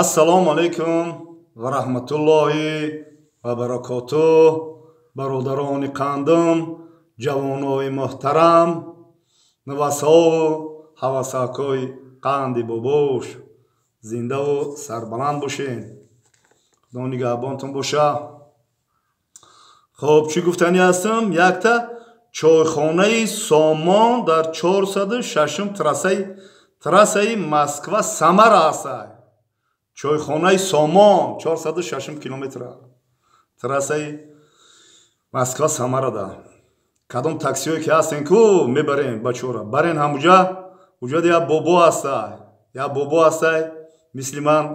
Ассалому алайкум ва раҳматуллоҳи ва баракотуҳ, бародарони қандам, ҷавонои муҳтарам, навасову ҳавасакҳои қанди бобош, зиндаву сарбаланд бошед. Худо нигаҳбонтон боша. Хоб, чӣ гуфтанӣ ҳастам? Якта чойхонаи Сомон дар 406-ум трассаи Москва Самара ҳастай. Чойхонаи Сомон 406 километра трассаи Москва Самарада. Кадом таксиҳое ки ҳастен ку мебарем бачора, барен ҳамуҷа. Уҷода як бобо ҳастай, як бобо ҳастай, мисли ман,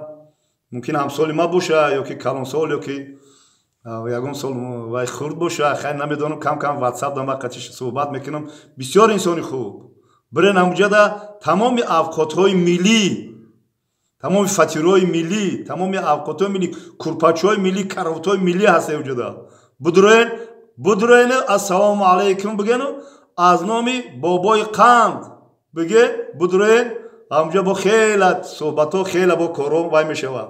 мумкин ҳамсоли ман боша ё ки калонсол, ё ки ягон сол вай хурд боша, хайр, намедонам. Кам кам ватсап дама қатиш суҳбат мекунам. Бисёр инсони хуб. Бирен ҳамуҷада, тамоми авқотҳои миллӣ, тамоми фатирҳои миллӣ, тамоми авқотҳои миллӣ, курпачҳои миллӣ, каравотҳои миллӣ ҳаста уҷода. Будуроен, будуроен, ассалому алайкум бигену аз номи бобои қанд биге. Будуроен ҳамуҷа, бо хела суҳбатҳо, хела бо корҳо вай мешавад.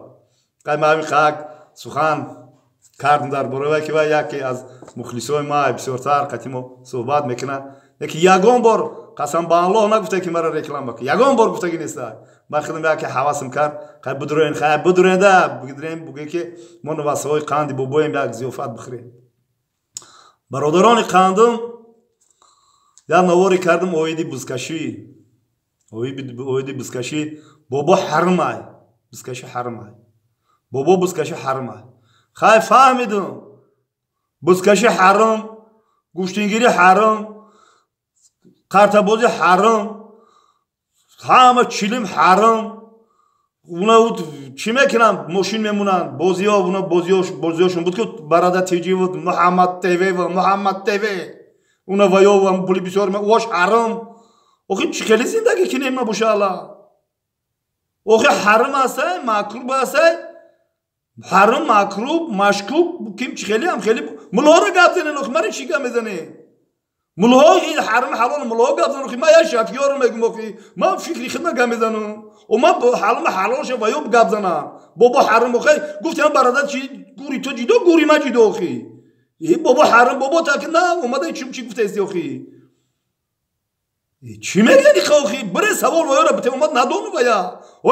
Қай ма ҳамин хак сухан кардам дар бораи вай, ки вай яке аз мухлисои ма, бисёртар қати мо суҳбат мекунад, лекин ягон бор, қасам ба Аллоҳ, нагуфта ки мара реклама кун. Ягон бор гуфтаги неста. Ман худам яке ҳавасам кард. Қай будуроен, хай будуроен да бидурем, буге ки мо навасаҳои қанди бобоем, як зиёфат бихӯрем. Бародарони қандум, як наворе кардам оиди бузкашӣ, оиди бузкашӣ. Бобо, ҳармай бузкашӣ, ҳармай бобо, бузкашӣ ҳармай. Хай, фаҳмидум, бузкашӣ ҳаром, гӯштингирӣ ҳаром, қартабозӣ ҳаром, ҳама чилим ҳаром. Уна чӣ мекунанд? Мошин мемонанд, бозиҳо, уна бозиҳошон буд ки Барада ТЖ, Муҳаммад ТВ, Муҳаммад ТВ, уна ваё пули бисёр ош ҳаром. Охи, чӣ хеле зиндагӣ кинем набоша алла? Охи, ҳаром астай, макруб астай, ҳаром, макруб, машкук. Ким чӣ хеле ҳам хеле муллоро гап занен. Охи, мара чӣ гап мезанед? Муллоҳо ҳаром ҳалол, муллоҳо гап занен. Охи, ман як шафиёро мегум. Охи, ман фикри хидма гап мезанам. О, ман ҳалом ҳалолша ва ё гап занам. Бобо, ҳаром. Охи, гуфтам, бародар, чи гури ту ҷидо, гури ма ҷидо. Охи, бобо, ҳаром. Бобо, так на омада чим чӣ гуфтаисти? Охи, чӣ мегӯяди? Охи, бире савол ваёра бите, омад надону вая. О,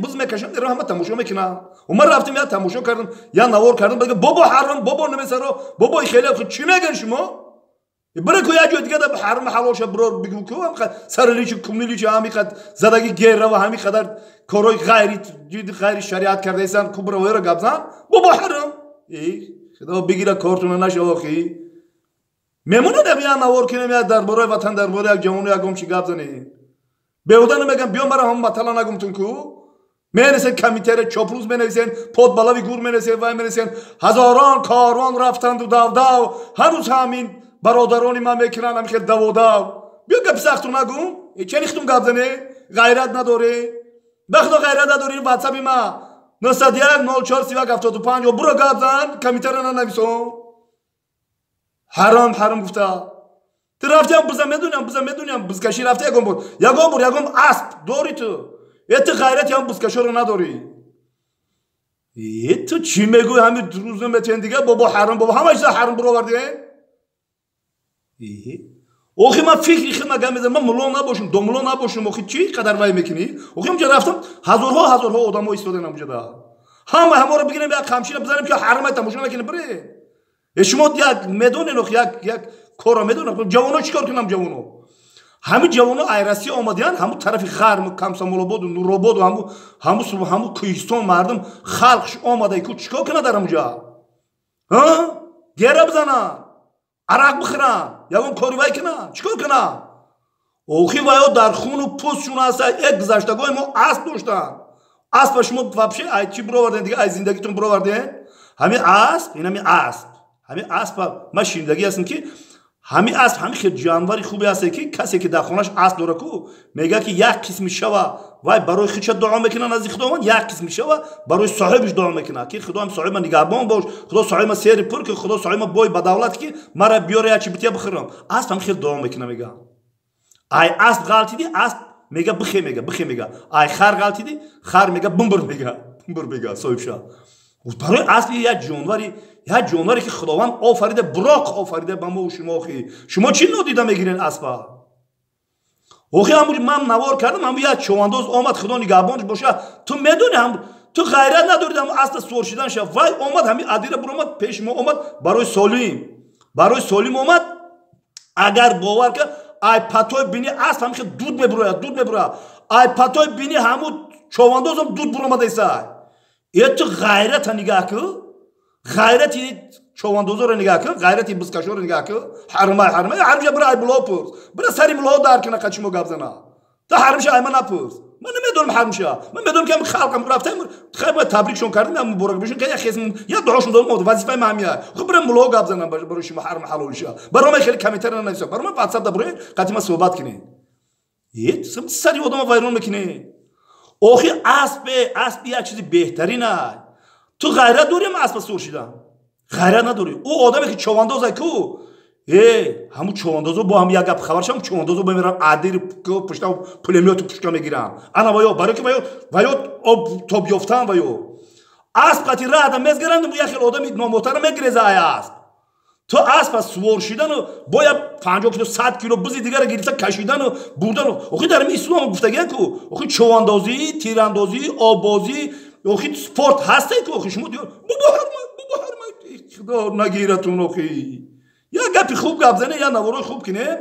буз мекашам, дера ҳама тамошо мекунам. Омад, рафтем, я тамошо кардам, я навор кардам. Бобо, ҳаром, бобо, намесаро, бобои хеле. Охи, чӣ мегӯян шумо? Бире ку, як ҷой дига ҳаром ҳалолша бирор бигӯ ку. Сариличи кумиличи ҳами қад задаги гера ва ҳами қадар корҳои ғайри шариат кардаисан ку, бира ваёра гап зан. Бобо, ҳаром. Худо бигира, кортуна нашава. Охи, мемонад, я навор кинем, я дар бораи ватан, дар бораи як ҷавону ягон чи гап занем. Беҳуда намегам, биё мара ҳам матала нагумтун ку. Менависен комментария, чоплус менависен, под балави гур менависен, вай менависен. Ҳазорон корвон рафтанду давдав, ҳанӯз ҳамин бародарони ман мекунанд ҳами хел даводав. Биё гапи сахту нагум. Чени хитум гап зане? Ғайрат надорӣ, ба худо, ғайрат надорӣ. Ватсаби ма 901 04 31 75, буро гап зан, комментария нанависон. Ҳаром ҳаром гуфта ту рафтиам буза медоням, буза медоням, бузкашӣ рафта ягон бор, ягон бор, ягон асп дорӣ ту? Э, ту ғайрати ҳам бузкашоро надорӣ. Э, ту чӣ мегӯй? Ҳами рӯз наметиҳен дига. Бобо, ҳаром, бобо, ҳама чиза ҳаром буровардиен. Охи, ман фикри хидма гап мезанам, ман мулло набошам, домулло набошам. Охи, чӣ қадар вай мекунӣ? Охи, онҷа рафтам, ҳазорҳо, ҳазорҳо одамо истодан ҳамуҷада. Ҳама ҳаморо бигирем, як қамчина бизанем ки ҳарамай тамошо накунем. Бире, э, шумо як медонен, охи, як корро медонем. Ҷавоно чӣ кор кунам? Ҷавоно, ҳамин ҷавоно ай Россия омадиян, ҳамун тарафи ғарм, Комсомолободу, Нурободу, ҳаму кӯҳистон, мардум, халқ омада ку, чӣ кор кунад дар ҳамуҷа? Гера бизананд, арақ бихӯранд, ягон кори вай кунанд, чӣ кор кунанд? Охи, ваё дар хуну пӯстшун аста. Э, гузаштагои мо асп доштанд, аспа шумо вообще ай чӣ бироварден дига? Ай зиндагитон бироварден ҳамин асп, ин ҳамин асп, ҳамин аспа ман шунидагӣ ҳастам, ки ҳамин асп ҳамин хел ҷанвари хубе ҳасте, ки касе ки дар хонааш асп дора ку, мегӯяд, ки як қисми шава вай барои худша дуо мекунад назди Худованд, як қисми шава барои соҳибаш дуо мекунад, ки Худоам соҳиба нигаҳбон бош, Худо соҳиба сери пур ки, Худо соҳиба бой ба давлат ки, мара биёра, як чи бития бихӯрам. Асп ҳамин хел дуо мекунад, мега. Ай асп ғалтиди, асп мега: «Бихе», мега, «Бихе», мега. Ай хар ғалтиди, хар мега: «Бумбур», мега. Бур бега соҳибша. Барои асп як ҷонвари, як ҷонваре ки Худованд офарида, буроқ офарида ба мо шумо. Охи, шумо чӣ нодида мегирен аспа? Охи, ҳамури ман навор кардам, ҳаму як човандоз омад, Худо нигаҳбонш боша. Ту медони, ҳам ту ғайрат надорид ҳаму аспа сувор шидан ша. Вай омад, ҳами адира буромад, пеши мо омад, барои солим, барои солим омад. Агар бовар кар, ай патои бини асп ҳамихе дуд мебурояд, дуд мебурояд. Ай патои бини ҳаму човандозам дуд буромадаисай. Е, ту ғайрата нигаҳ кӯ, ғайрати човандозоро нигаҳ кӯ, ғайрати бизкашоро нигаҳ кӯ. Ҳармай, ҳармай, ҳармша бира, ай було пурс, бира сари мулоҳо дар кина, қачимо гап зана. Ту ҳармша ай ман напурс, ман намедонам ҳармша. Ман медонам ки халқам рафтам, хай ма табрикшон кардем, я муборак бошон, ки я хесм, я дуошон додам, вазифаи ма ҳамия. Хуб, бира мулоҳо гап занам барои шумо ҳарм ҳалолиша. Барои ман хеле комментария нанависам, барои ман ватсап да буроед, қати ман суҳбат кунед. Е, сари одама вайрон мекунед. Охи, аспе, асп як чизи беҳтарин ай. Ту ғайрат дорӣ ам аспа сур шидан? Ғайрат надорӣ. Ӯ одаме ки човандозай ку, э, ҳамун човандозо бо ҳам як гап хабар шам, човандозо бо мерам адир пушта пулемёту пушка мегирам. Ана ваё, барои ки ваё, ваё об тоб ёфтан, ваё асп қати раҳда мезгаранд, як хел одами номоҳтарам мегиреза ай асп. Ту аспа сувор шидану бояд 50 кило, 100 кило бизи дигара гирифта кашидану бурдану. Охи, дар ами ислом гуфтагия ку, охи, човандозӣ, тирандозӣ, оббозӣ, охи, спорт ҳасте ку. Охи, шумо бобо ҳармай, бобо ҳармай, худо нагиратун. Охи, як гапи хуб гап зане, як наворои хуб кинем.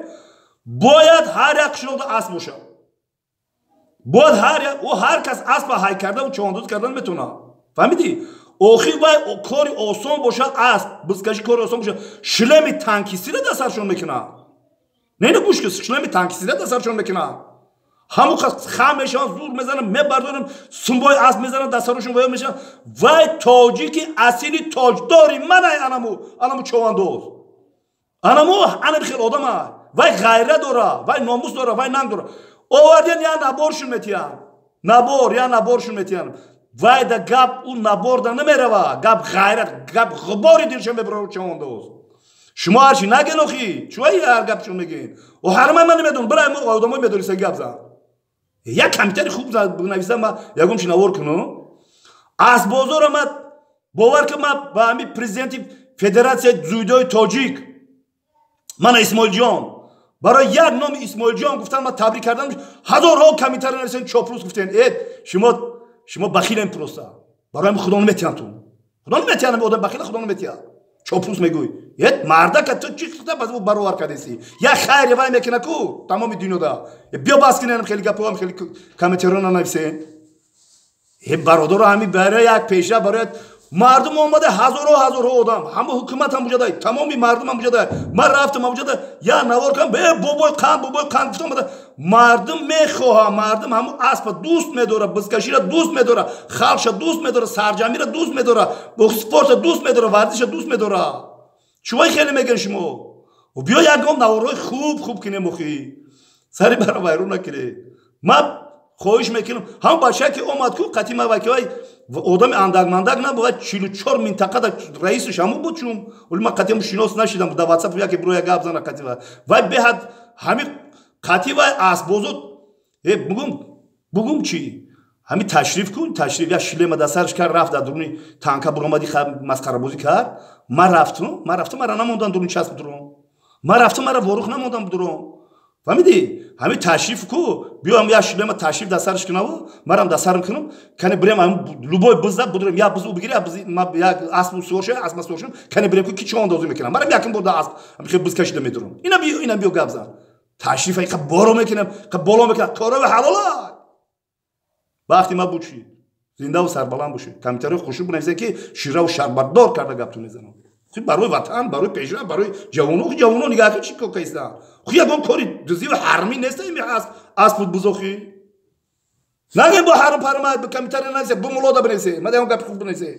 Бояд ҳар як қишлоқда асп бошад, бояд ҳар як, ӯ ҳар кас аспа ҳай кардаву човандозӣ кардан метавонад, фаҳмидӣ? Охир, вай кори осон бошад, асп бизкашӣ кори осон бошад, шлеми танкистира дар саршон мекунад. Не, не, гӯш ки, шлеми танкистира дар саршон мекунад. Ҳамон хам мешаванд, зур мезананд, мебардоранд, сумбои асп мезананд дар сарашон, ваё мешаванд. Вай тоҷики асили тоҷдори манай, анаму човандоз, анаму анами хел одама. Вай ғайра дора, вай номус дора, вай нанг дора. Овардиян, я наборшун метиҳанд, набор, я наборшун метиҳанд. Вай да гап ӯ наборда намерава, гап ғайрат, гап ғубори дилшон мебарад човандоз. Шумо ҳарчи наген, охи, чӯи ҳар гапшон мегӯен? О, ҳармай ман намедонам, бира одамои медониста гап зан. Як комментари хуб нависа, ма ягон чи навор кунам. Асбозора ма бовар ки, ма ба ҳами президенти федератсияи дзюдои тоҷик мана Исмоилҷон, барои як номи Исмоилҷон гуфтан, ма табрик кардам, ҳазорҳо комментари нависен, чоплус гуфтен. Э, шумо бахилем просто, барои худо наметиҳам, ту худо наметиҳам, одам бахила худо наметиҳад. Чоплус мегӯй, э, мардака, ту чӣ баз баровар кардеси? Як хайре вай мекуна ку тамоми дунёда. Биё, бас кинем хеле гапҳоам, хеле комментариҳо нанависен. Э, бародаро, ҳами барои як пеша, барои мардум омада, ҳазорҳо, ҳазорҳо одам, ҳама ҳукумат ҳам буҷадай, тамоми мардум ҳам буҷадай. Ман рафтам ҳамуҷада, як навор кардам, э, бобои қанд, бобои қанд гуфта омада. Мардум мехоҳа, мардум ҳамун аспа дӯст медора, бизкашира дӯст медора, халқша дӯст медора, сарҷамира дӯст медора, спорта дӯст медора, варзиша дӯст медора. Чувай хеле мегӯен шумо? Биё, ягон наворҳои хуб хуб кинем. Охи, сари бара вайрон накунед. Ман хоҳиш мекунам, ҳамн бачае ки омад ку қатима, вай ки вай одами андак-мандак набуд, 44 минтақада раисаш ҳамун буд. Чун оли ман қатиам шинос нашидам, дар ватсап яке биро гап зана қати вай. Вай беҳад ҳами қати вай асбозо. Э, бугум, бугум, чӣ ҳами ташриф кун, ташриф, як шлема дар сараш кард, рафт дар дуруни танка буромади, масхарабозӣ кард. Ман рафтум, ман рафтум, мара намондан дуруни часп дуром. Ман рафтум, мара ворух намондам дуром, фаҳмидӣ? Ҳами ташриф ку, биёам, як шлема ташриф дар сараш кунаву марам дар сарам кунам, кане бирем, любой биза будурем, як биз ӯ бигири, як асп сувор шава, асп сувор шавам, кане бирем ку ки чӣ андозӣ мекунам. Марам якум бор дар асп хел биз кашида медурам. Ина биё, ина биё, гап зан. Ташриф қа боро мекунам, қа боло мекунам, корави ҳалола. Вақти ма буд шид, зиндаву сарбаланд бошед. Комментариҳои хушук бинависед, ки шираву шарбатдор карда гаптон мезанам. Барои ватан, барои пешрафт, барои ҷавоно. Ҷавоно нигаҳ кун, чӣ кор кардистанд. Ху ягон кори дузиву ҳармӣ нест ими асп, аспу бузохӣ. Нагӯем бо ҳарм парма, комментария нависе, бу мулода бинависе, ман ягон гапи хуб бинависе.